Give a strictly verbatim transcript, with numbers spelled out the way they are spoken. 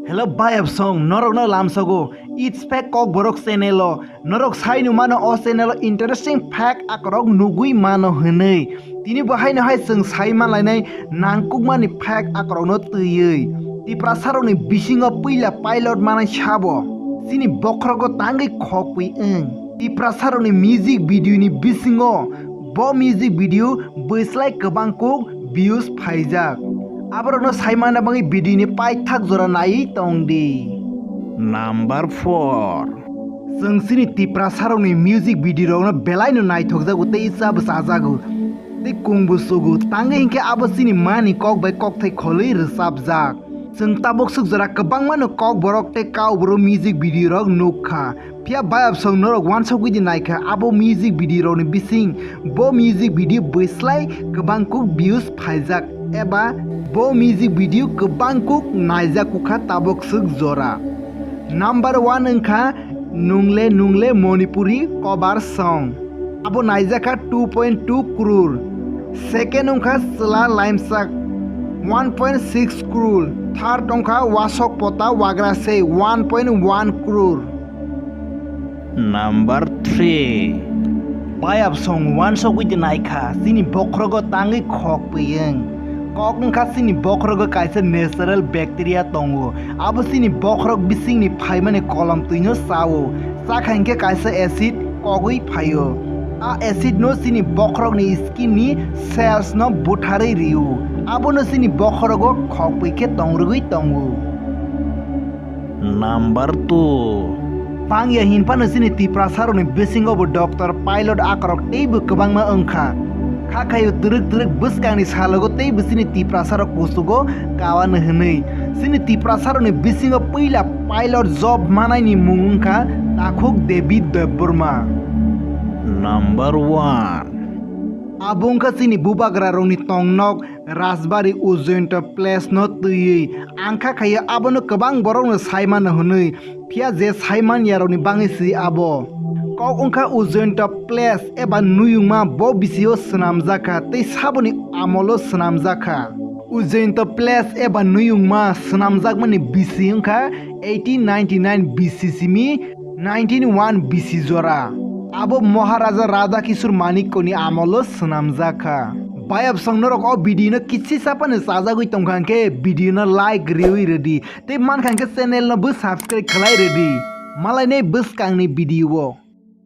Hello bayapsong, norokno lamsogo It's Fact Kokborok channel o. Norok sai nung mano o channel o interesting fact akorok nugui mano hwnwi. Tini bo haino hai chwng sai manlainai nangkukmani fact akorokno twiwi. Tiprasarokni bisingo puila pilot manai sabo. Chini bokhorogo tangwi khokpui wng. Tiprasarokni music video ni bisingo bo music video bwslai kwbang kuk views phaijak. Aborokno sai manna bagwi video ni paithak jora naiwi tong di. Number four. Chwng chini Tiprasarokni music video rokno belaino naithokjago tei cha bo chajago. Tei kung bo chugo, tangwi hinkhe abo chini mani kok bai kokthai kholwi rwchapjak. Chwng tabuk swk jora kwbangmano Kokborok tei Kokborok music video rok nukha. Phiya bayapsong norok wansugwi di naikha abo music video rokni bising bo music video bwslai kwbang kuk views phaijak eba bo music video kwbang kuk naijak kukha tabuk swk jora. Number one wngkha Nungle Nungle Manipuri cover song. Abo naijakha two point two crore. Second wngkha Chwla Laimsak one point six crore. Third wngkha Wasok Pota Wagra Se one point one crore. Number three. Bayapsong wansugwi di naikha chini bokhorogo tangwi khokpui wng. Kok wngkha chini bokhorogo kaisa natural bacteria tongo. Abo chini bokhorok bisingni phaimani kolom twino chao. Chakha hinkhe kaisa acid kogwi phaio. A acid no chini bokhorokni skin ni cells no butharwi rio. Abono chini bokhorogo khokpui khe tongrwgwi tongo. Number two. Pangya hinphano chini Tiprasarokni bisingo bo doctor, pilot akorok teibo kwbangma wngkha. Kha khaio twrwk twrwk bwskangni salogo teibo chini Tiprasarok kuchugo kawan hwnwi. Chini Tiprasarokni bisingo puila pilot job manaini mung wngkha Takhuk David Debbarma. Number one. Abo wngkha chini bubagrarokni tongnok Rajbari Ujjainta Place no twiwi. Ang kha khaio abono kwbang borokno sai mano hwnwi, phiya je sai manyarokni bangwi se abo. Kok wngkha Ujjainta Place eba nuyungma bo bisio swnamjakha tei saboni amolo swnamjakha. Ujjainta Place eba nuyungma swnamjakmani bisi wngkha eighteen ninety-nine B C simi nineteen one B C jora. Abo Maharaja Radha Kishore Manikkoni amolo swnamjakha. Bayapsong norok o video no kichi sapani chajagwi tongkha hinkhe video no like riwi rwdi. Tei mankha hinkhe channel no bo subscribe khlai rwdi. Malainai bwskangni video o.